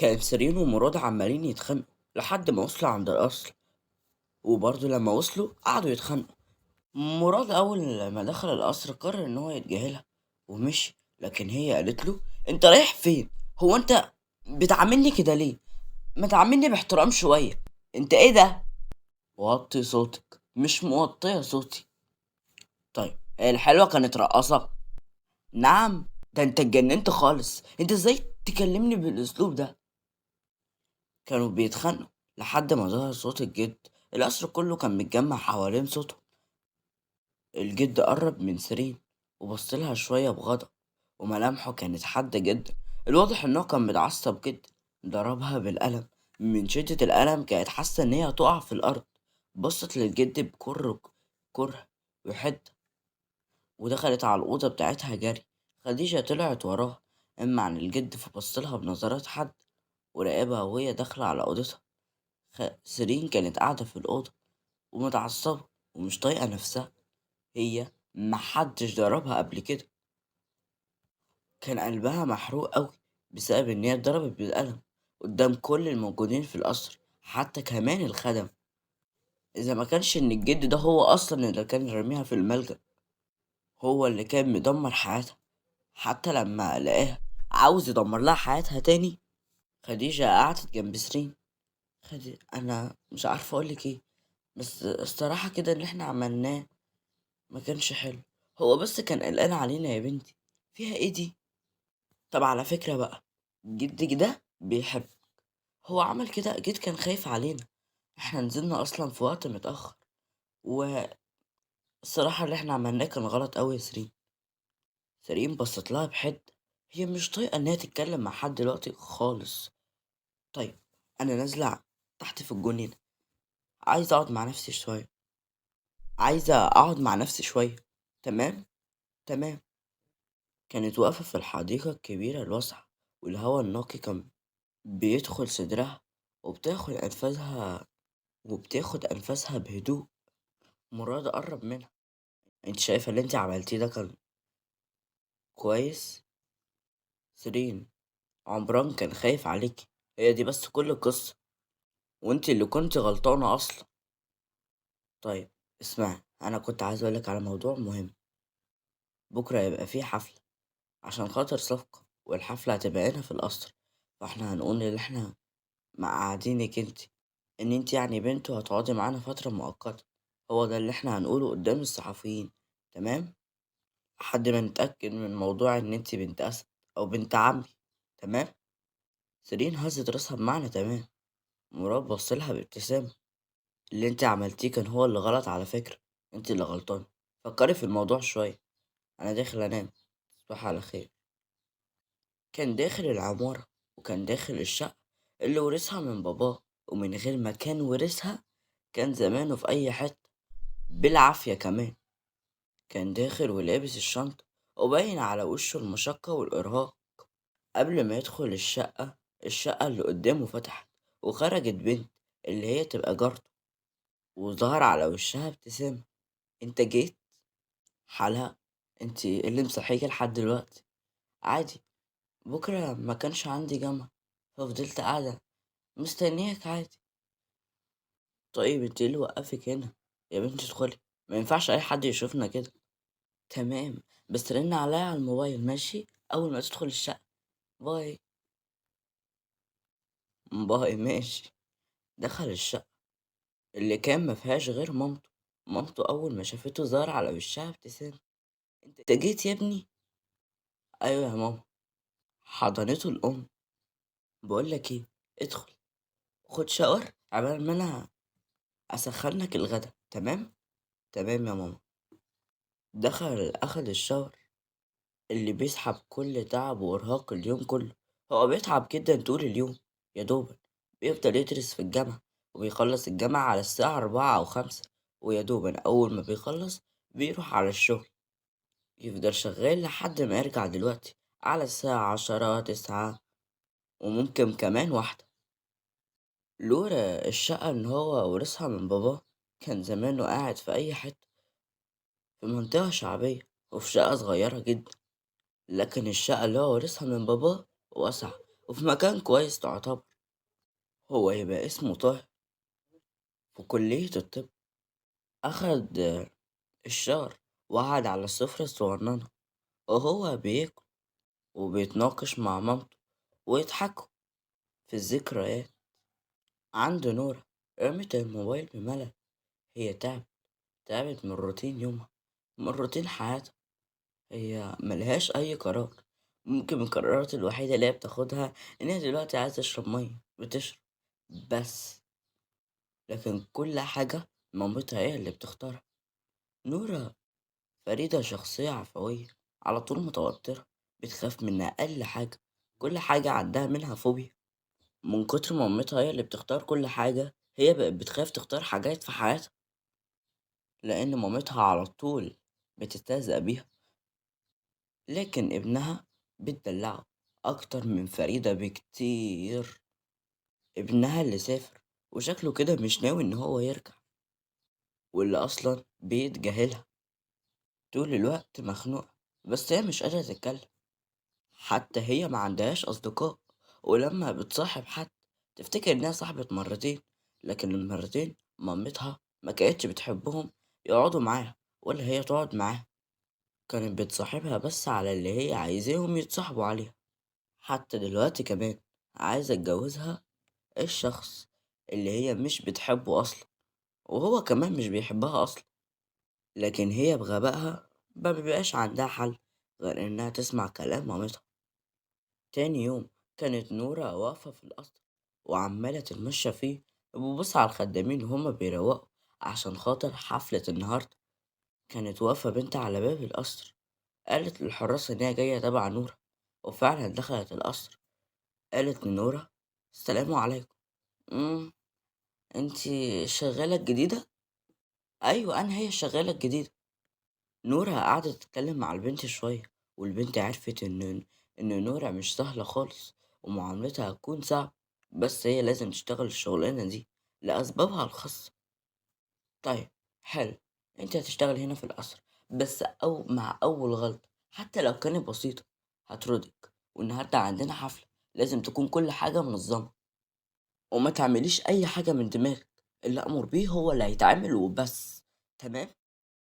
كان سيرين ومراد عمالين يتخانقوا لحد ما وصلوا عند القصر، وبرضه لما وصلوا قعدوا يتخانقوا. مراد أول ما دخل القصر قرر إن هو يتجاهلها ومشي، لكن هي قالت له أنت رايح فين؟ هو أنت بتعاملني كده ليه؟ ما تعاملني باحترام شوية، أنت إيه ده؟ وطي صوتك. مش موطية صوتي. طيب الحلوة كانت رقاصة؟ نعم، ده انت اتجننت خالص، انت ازاي تكلمني بالاسلوب ده؟ كانوا بيتخانقوا لحد ما ظهر صوت الجد. القصر كله كان متجمع حوالين صوته. الجد قرب من سيرين وبصلها شوية بغضب، وملامحه كانت حادة جدا. الواضح انه كان متعصب جدا. ضربها بالقلم، من شدة الألم كانت حاسة ان هي هتقع في الأرض. بصت للجد بكره كره وحدة، ودخلت على الأوضة بتاعتها جري. خديجة طلعت وراها. أما عن الجد فبصلها بنظرات حد وراقبها وهي داخلة على أوضتها. سيرين كانت قاعدة في الأوضة ومتعصبة ومش طايقة نفسها، هي محدش ضربها قبل كده. كان قلبها محروق قوي بسبب إن هي اتضربت بالقلم قدام كل الموجودين في القصر، حتى كمان الخدم. إذا ما كانش إن الجد ده هو أصلا اللي كان راميها في الملجأ، هو اللي كان مدمر حياتها. حتى لما لقاها عاوز يدمر لها حياتها تاني. خديجة قعدت جنب سيرين. خديجة أنا مش عارفة أقولك إيه، بس الصراحة كده اللي إحنا عملناه ما كانش حلو. هو بس كان قلقان علينا يا بنتي. فيها إيه دي؟ طب على فكرة بقى، جدك ده بيحب، هو عمل كده جد كان خايف علينا. إحنا نزلنا أصلا في وقت متأخر، والصراحة اللي إحنا عملناه كان غلط أوي يا سيرين. سيرين بصت لها بحد، هي مش طايقة إنها تتكلم مع حد دلوقتي خالص. طيب أنا نازلة تحت في الجنينة، عايزة أقعد مع نفسي شوية، عايزة أقعد مع نفسي شوية. تمام تمام. كانت واقفة في الحديقة الكبيرة الواسعة، والهواء النقي كان بيدخل صدرها، وبتاخد أنفاسها بهدوء. مراد قرب منها. انت شايفة اللي انت عملتيه ده كان كويس؟ سيرين، عمران كان خايف عليكي، هي دي بس كل القصة، وانت اللي كنت غلطانة أصلا. طيب اسمعي، أنا كنت عايز أقولك على موضوع مهم. بكرة هيبقى فيه حفلة عشان خاطر صفقة، والحفلة هتبقى هنا في القصر، فاحنا هنقول ان احنا مقعدينك انت، ان انت يعني بنت وهتقعدي معانا فترة مؤقتة. هو ده اللي احنا هنقوله قدام الصحفيين، تمام؟ لحد ما نتأكد من موضوع ان انت بنت أسد او بنت عمي، تمام؟ سيرين هزت راسها بمعنى تمام. مراد بصلها بابتسامة. اللي انت عملتيه كان هو اللي غلط على فكرة، انت اللي غلطانة. فكري في الموضوع شوية، انا داخل انام، تصبحي على خير. كان داخل العمارة وكان داخل الشقة اللي ورثها من باباه، ومن غير ما كان ورثها كان زمانه في أي حتة بالعافية كمان. كان داخل ولابس الشنطة وباين على وشه المشقة والإرهاق. قبل ما يدخل الشقة اللي قدامه فتحت وخرجت بنت اللي هي تبقى جارته، وظهر على وشها ابتسامة. انت جيت؟ حالها انت اللي مصحيكي لحد دلوقتي؟ عادي، بكرة ما كانش عندي جامعة ففضلت قاعدة مستنياك عادي. طيب انت ايه اللي وقفك هنا يا بنتي؟ ادخلي، ما ينفعش اي حد يشوفنا كده. تمام، بس رن عليا على الموبايل ماشي اول ما تدخل الشقة. bye bye. ماشي. دخل الشقة اللي كان ما فيهاش غير مامته. مامته اول ما شافته ظهر على وشها ابتسامة. انت جيت يا ابني؟ ايوه يا ماما. حضنته الام. بقول لك ايه، ادخل خد شاور عبال ما انا اسخنلك الغدا. تمام تمام يا ماما. دخل اخد الشاور اللي بيسحب كل تعب وارهاق اليوم كله. هو بيتعب جدا طول اليوم، يا دوبك بيفضل يدرس في الجامعة، وبيخلص الجامعة على الساعة 4 أو 5، ويا دوبا أول ما بيخلص بيروح على الشغل، يفضل شغال لحد ما يرجع دلوقتي على الساعة 10 9 وممكن كمان 1. لولا الشقة إن هو ورثها من باباه كان زمانه قاعد في أي حتة في منطقة شعبية وفي شقة صغيرة جدا، لكن الشقة اللي هو ورثها من باباه واسعة وفي مكان كويس تعتبر. هو يبقى اسمه طاهر في كلية الطب. أخد الشار وقعد على السفرة الصغننة وهو بياكل وبيتناقش مع مامته ويضحكوا في الذكريات. عند نورة رمت الموبايل بملل. هي تعبت من روتين يومها، من روتين حياتها. هي ملهاش أي قرار. ممكن القرارات الوحيدة اللي هي بتاخدها إن هي دلوقتي عايزة تشرب مية بتشرب بس، لكن كل حاجة مامتها هي اللي بتختارها. نورة فريدة شخصية عفوية، على طول متوترة، بتخاف من أقل حاجة، كل حاجة عندها منها فوبيا. من كتر ما مامتها هي اللي بتختار كل حاجة، هي بقت بتخاف تختار حاجات في حياتها، لأن مامتها على طول بتستهزأ بيها. لكن ابنها بتدلعه أكتر من فريدة بكتير. ابنها اللي سافر وشكله كده مش ناوي إن هو يرجع، واللي أصلا بيتجاهلها طول الوقت، مخنوقة بس هي مش قادرة تتكلم. حتى هي ما عندهاش أصدقاء، ولما بتصاحب حد تفتكر إنها صاحبت مرتين، لكن المرتين مامتها ما كانتش بتحبهم يقعدوا معاها ولا هي تقعد معاها. كانت بتصاحبها بس على اللي هي عايزاهم يتصاحبوا عليها. حتى دلوقتي كمان عايزة اتجوزها الشخص اللي هي مش بتحبه أصلا، وهو كمان مش بيحبها أصلا، لكن هي بغبائها ما بيبقاش عندها حل غير إنها تسمع كلام مامتها. تاني يوم كانت نورة واقفة في القصر وعمالة تتمشى فيه وبتبص على الخدامين وهما بيروقوا عشان خاطر حفلة النهاردة. كانت واقفة بنت على باب القصر، قالت للحراس إنها جاية تبع نورة، وفعلا دخلت القصر. قالت لنورة السلام عليكم. انتي الشغالة الجديدة؟ أيوة أنا هي الشغالة الجديدة. نورة قعدت تتكلم مع البنت شوية، والبنت عرفت إن نورة مش سهلة خالص ومعاملتها هتكون صعبة، بس هي لازم تشتغل الشغلانة دي لأسبابها الخاصة. طيب حلو، انت هتشتغل هنا في القصر، بس أو مع أول غلطة حتى لو كانت بسيطة هطردك، والنهاردة عندنا حفلة لازم تكون كل حاجة منظمة، وما تعمليش أي حاجة من دماغك، اللي أمر بيه هو اللي هيتعمل وبس، تمام؟